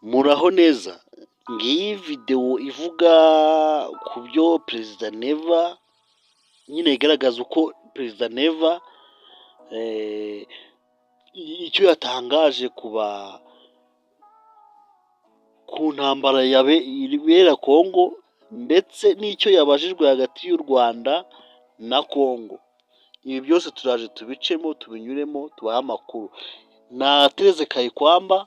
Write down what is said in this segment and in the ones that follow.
Muraho neza, ngiyi videwo ivuga ku byo Perezida Neva nyine igaragaza uko Perezida Neva icyo yatangaje ku ntambara ibera Kongo ndetse n'icyo yabajijwe hagati y'u Rwanda na Kongo. Ibi byose turaje tubicemo, tubinyuremo, tubahe amakuru. Na Therese Kayikwamba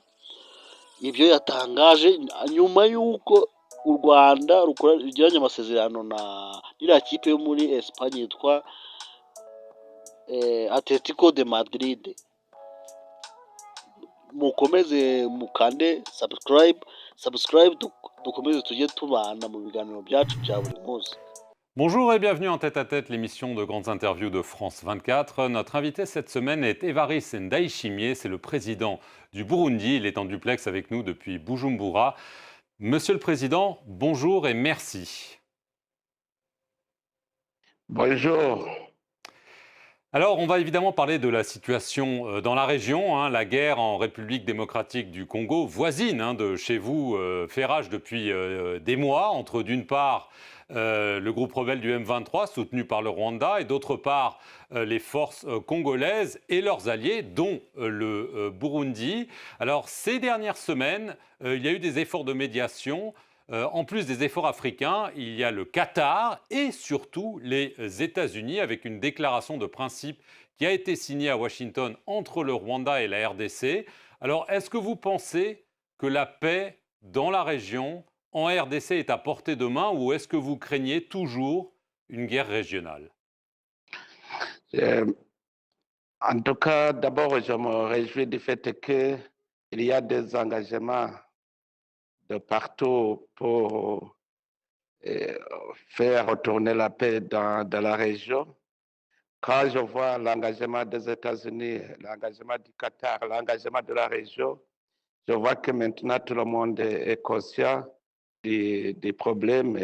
ibyo yatangaje nyuma y'uko u Rwanda rugiranye amasezerano na iriya kipe yo muri Esipanye yitwa Atletico de Madrid. Mukomeze mukande subscribe, subscribe, dukomeze tujye tubana mu biganiro byacu bya buri munsi. Bonjour et bienvenue en Tête à Tête, l'émission de grandes interviews de France 24. Notre invité cette semaine est Évariste Ndayishimiye, c'est le président du Burundi. Il est en duplex avec nous depuis Bujumbura. Monsieur le Président, bonjour et merci. Bonjour. Alors, on va évidemment parler de la situation dans la région, hein. La guerre en République démocratique du Congo, voisine, hein, de chez vous, fait rage depuis des mois, entre d'une part le groupe rebelle du M23 soutenu par le Rwanda et d'autre part les forces congolaises et leurs alliés, dont le Burundi. Alors, ces dernières semaines, il y a eu des efforts de médiation. En plus des efforts africains, il y a le Qatar et surtout les États-Unis avec une déclaration de principe qui a été signée à Washington entre le Rwanda et la RDC. Alors, est-ce que vous pensez que la paix dans la région, en RDC, est à portée de main ou est-ce que vous craignez toujours une guerre régionale? En tout cas, d'abord, je me réjouis du fait qu'il y a des engagements de partout pour faire retourner la paix dans la région. Quand je vois l'engagement des États-Unis, l'engagement du Qatar, l'engagement de la région, je vois que maintenant tout le monde est conscient des problèmes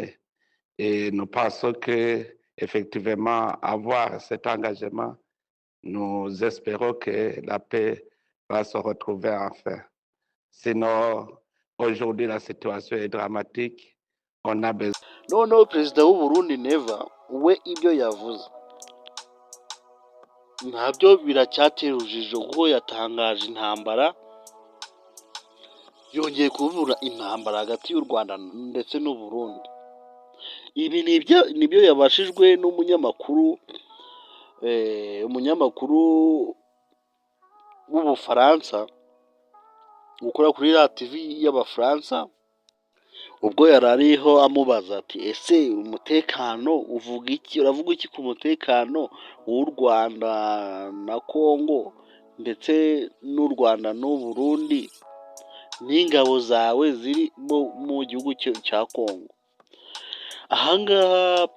et nous pensons que effectivement avoir cet engagement, nous espérons que la paix va se retrouver enfin. Sinon, aujourd'hui, la situation est dramatique. On a besoin. Noneho Perezida w'u Burundi Neva we ibyo yavuze ntabyo biracyatera urujijo, kuko yatangaje intambara, yongeye kubura intambara hagati y'u Rwanda ndetse n'u Burundi. Ibi nibyo yabashijwe n'umunyamakuru w'Ubufaransa ukora kuri ya TV y'Abafaransa, ubwo yari ariho amubaza ati: "Ese umutekano uvuga iki? Uravuga iki ku mutekano w'u Rwanda na Kongo ndetse n'u Rwanda n'u Burundi n'ingabo zawe ziri mu gihugu cya Kongo?" Ahangaha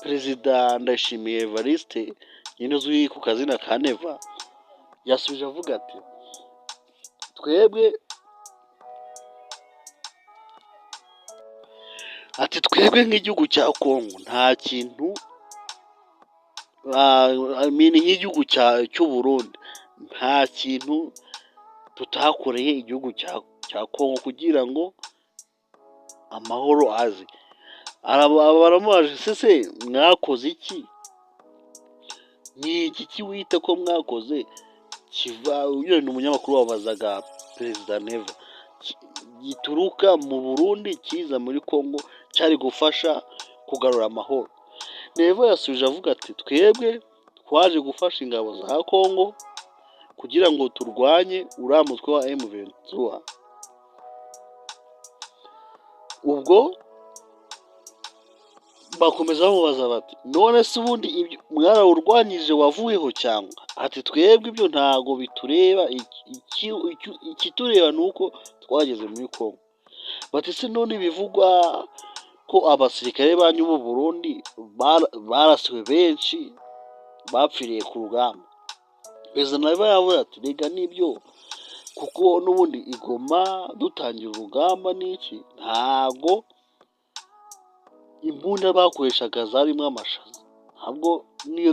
Perezida Ndayishimiye Evariste nyine uzwi ku kazina ka Neva yasubije avuga ati: Twebwe nk'igihugu cya Kongo nta kintu, I mean, nk'igihugu cy'u Burundi nta kintu tutakoreye igihugu cya Kongo kugira ngo amahoro aze. Baramubaje: "Ese mwakoze iki? Ni iki wita ko mwakoze kiva?" Uyu ni umunyamakuru wabazaga Perezida Neva. Gituruka mu Burundi kiza muri Kongo cyari gufasha kugarura amahoro. Neva yasubije avuga ati: "Twebwe twaje gufasha ingabo za Kongo kugira ngo turwanye uriya mutwe wa M23." Ubwo bakomeza bamubaza bati: "None se ubundi ibyo mwarawurwanyije wavuyeho cyangwa?" Ati: "Twebwe ibyo ntago bitureba, ikitureba ni uko twageze muri Kongo." Bati: "Se none bivugwa ko abasirikare banyu b'u Burundi barasiwe, benshi bapfiriye ku rugamba?" Perezida Neva yavuze ati: "Rega nibyo, kuko n'ubundi i Goma dutangira urugamba n'iki, ntago imbunda bakoreshaga zarimo amashaza, ntabwo niyo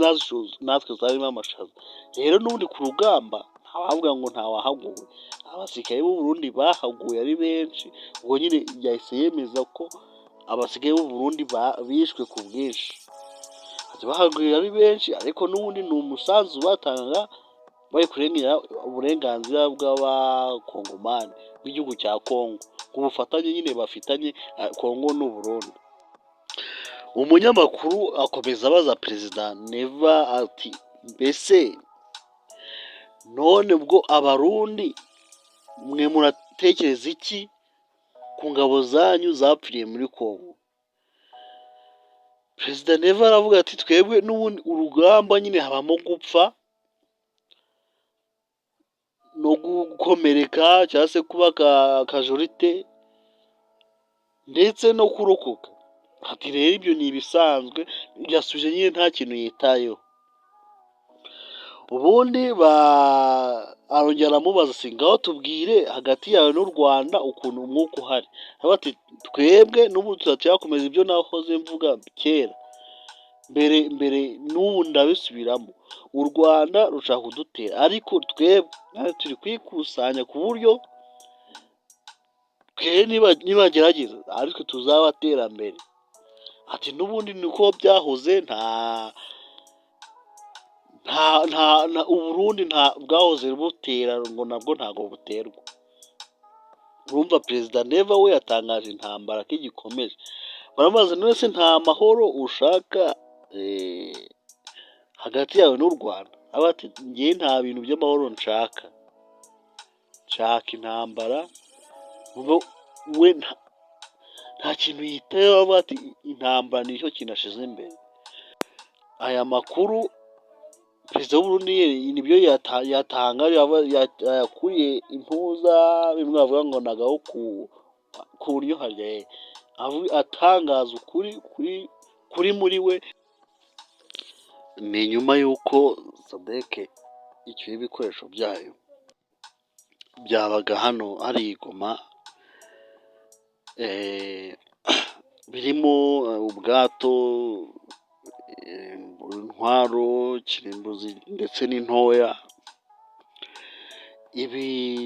natwe zarimo amashaza. Rero n'ubundi ku rugamba ntawavuga ngo ntawahaguwe." Abasirikare b'u Burundi bahaguye ari benshi. Ubwo nyine yahise yemeza ko abasirikare b'u Burundi bishwe ku bwinshi. Ati bahaguye ari benshi, ariko n'ubundi ni umusanzu batangaga bari kurengera uburenganzira bw'Abakongomani, bw'igihugu cya Kongo, ku bufatanye nyine bafitanye Kongo n'u Burundi. Umunyamakuru akomeza abaza Perezida Neva ati: "Mbese none ubwo Abarundi mwe muratekereza iki ku ngabo zanyu zapfiriye muri Kongo?" Perezida Neva aravuga ati: "Twebwe n'ubundi urugamba nyine habamo gupfa no gukomereka cyangwa se kuba casualty ndetse no kurokoka." Ati rero ibyo ni ibisanzwe. Yasubije nyine nta kintu yitayeho. Ubundi arongera aramubaza ati: "Ngaho tubwire hagati yawe n'u Rwanda ukuntu umwuka uhari." Aravuga ati: "Twebwe n'ubu turacyakomeza ibyo nahoze mvuga kera mbere mbere, n'ubu ndabisubiramo. U Rwanda rushaka kudutera, ariko twebwe natwe turi kwikusanya ku buryo twe nibagerageza ariko tuzabatera mbere." Ati n'ubundi niko byahoze, nta Uburundi nta bwahoze butera ngo nabwo ntabwo buterwa. Urumva Perezida Neva we yatangaje intambara ko igikomeje. Baramubaza: "None se nta mahoro ushaka hagati yawe n'u Rwanda?" Aravuga ati: "Njye nta bintu by'amahoro nshaka, nshaka intambara." We nta kintu yitayeho, avuga ati intambara nicyo kintu ashize imbere. Aya makuru Perezida w'Uburundi nibyo yatangaje, yakuye impuza bimwe bavuga ngo nagaho ku buryo harya atangaza ukuri kuri muri we. Ni nyuma y'uko SADC icyuye ibikoresho byayo byabaga hano hari i Goma, birimo ubwato, intwaro kirimbuzi ndetse n'intoya. Ibi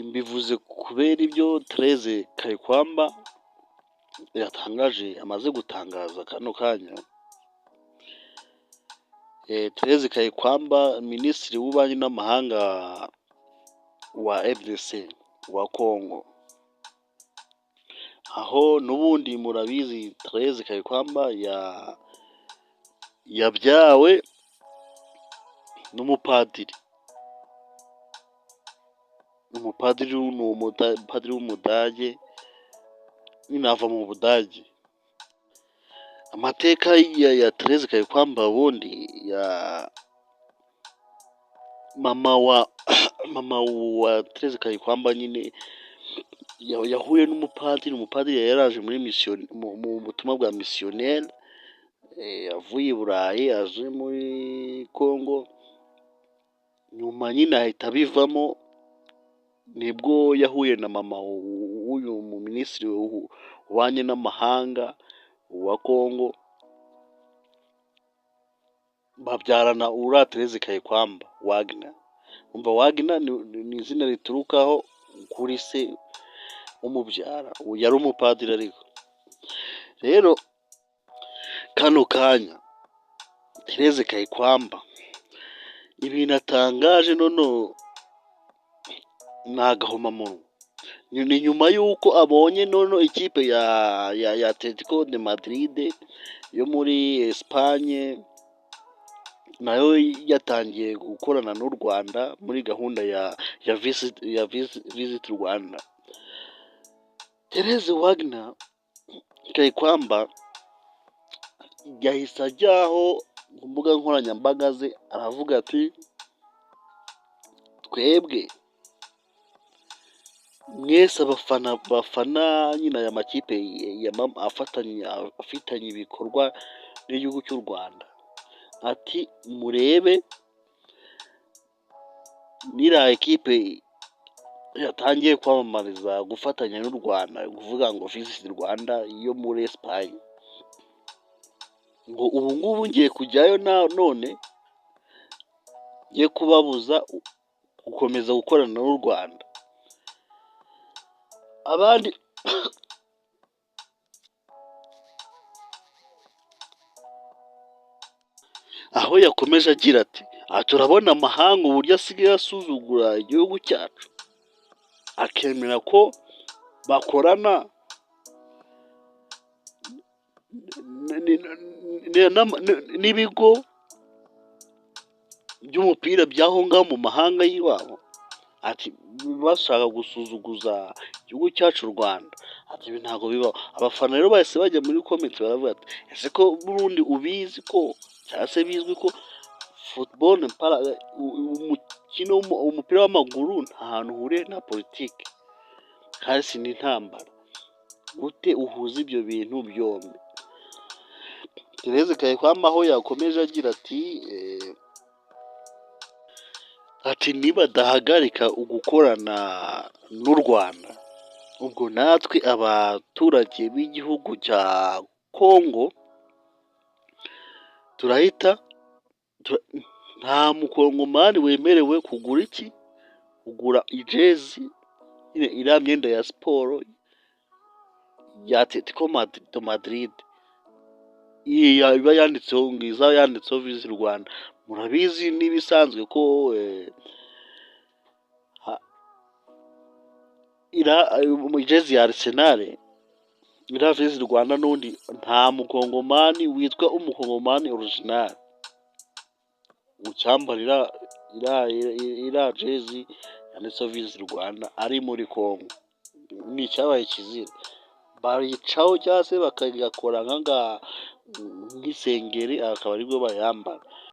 mbivuze kubera ibyo Thérèse Kayikwamba yatangaje, amaze gutangaza kano kanya. Thérèse Kayikwamba, Minisitiri w'Ububanyi n'Amahanga wa RDC, wa Congo, aho n'ubundi murabizi Thérèse Kayikwamba yabyawe n'umupadiri. Umupadiri ni umupadiri w'Umudage nyine, ava mu Budage. Amateka ya Thérèse Kayikwamba, ubundi ya mama wa Thérèse Kayikwamba nyine yahuye n'umupadiri. Umupadiri yari yaraje muri mission, mu butumwa bwa misiyoneri, avuye i Burayi aje muri Congo. Nyuma nyine ahita abivamo, nibwo yahuye na mama w'uyu Minisitiri w'Ububanyi n'Amahanga wa Congo, babyarana uriya Thérèse Kayikwamba Wagner. Umva, Wagner ni izina riturukaho kuri se umubyara, yari umupadiri. Ariko rero kano kanya Thérèse Kayikwamba ibintu atangaje noneho ni agahomamunwa. Ni nyuma y'uko abonye noneho ikipe ya Atletico de Madrid yo muri Espagne nayo yatangiye gukorana n'u Rwanda muri gahunda ya Visit Rwanda. Therese Wagner Kayikwamba yahise ajyaho ku mbuga nkoranyambaga ze, aravuga ati: "Twebwe mwese abafana bafana nyine aya makipe afatanya, afitanye ibikorwa n'igihugu cy'u Rwanda," ati "murebe n'iriya ekipe yatangiye kwamamariza gufatanya n'u Rwanda, kuvuga ngo Visit Rwanda yo muri Espagne, ngo ubu ngubu ngiye kujyayo none ngiye kubabuza gukomeza gukorana n'u Rwanda." Abandi aho yakomeje agira ati aha turabona amahanga uburyo asigaye asuzugura igihugu cyacu, akemera ko bakorana n'ibigo by'umupira by'aho ngaho mu mahanga y'iwabo, ati bashaka gusuzuguza igihugu cyacu u Rwanda, ati ibi ntabwo bibaho. Abafana rero bahise bajya muri comment baravuga ati ese ko n'ubundi ubizi ko cyangwa se bizwi ko football, umukino umupira w'amaguru nta hantu uhuriye na politiki, kandi si n'intambara, gute uhuza ibyo bintu byombi? Therese Kayikwamba aho yakomeje agira ati ati nibadahagarika gukorana n'u Rwanda, ubwo natwe abaturage b'igihugu cya Kongo turahita, nta mukongomani wemerewe kugura iki? Kugura ijezi, iriya myenda ya siporo ya Atletico de Madrid, iba yanditseho ngo izaba yanditseho Visit Rwanda. Murabizi n'ibisanzwe ko ijezi ya Arsenal iriya Visit Rwanda n'ubundi nta mukongomani witwa umukongomani original ucyambarira iriya jezi yanditseho Visit Rwanda ari muri Kongo, ni icyabaye kizira, bayicaho cyangwa se bakagakora nk'isengeri akaba aribwo bayambara.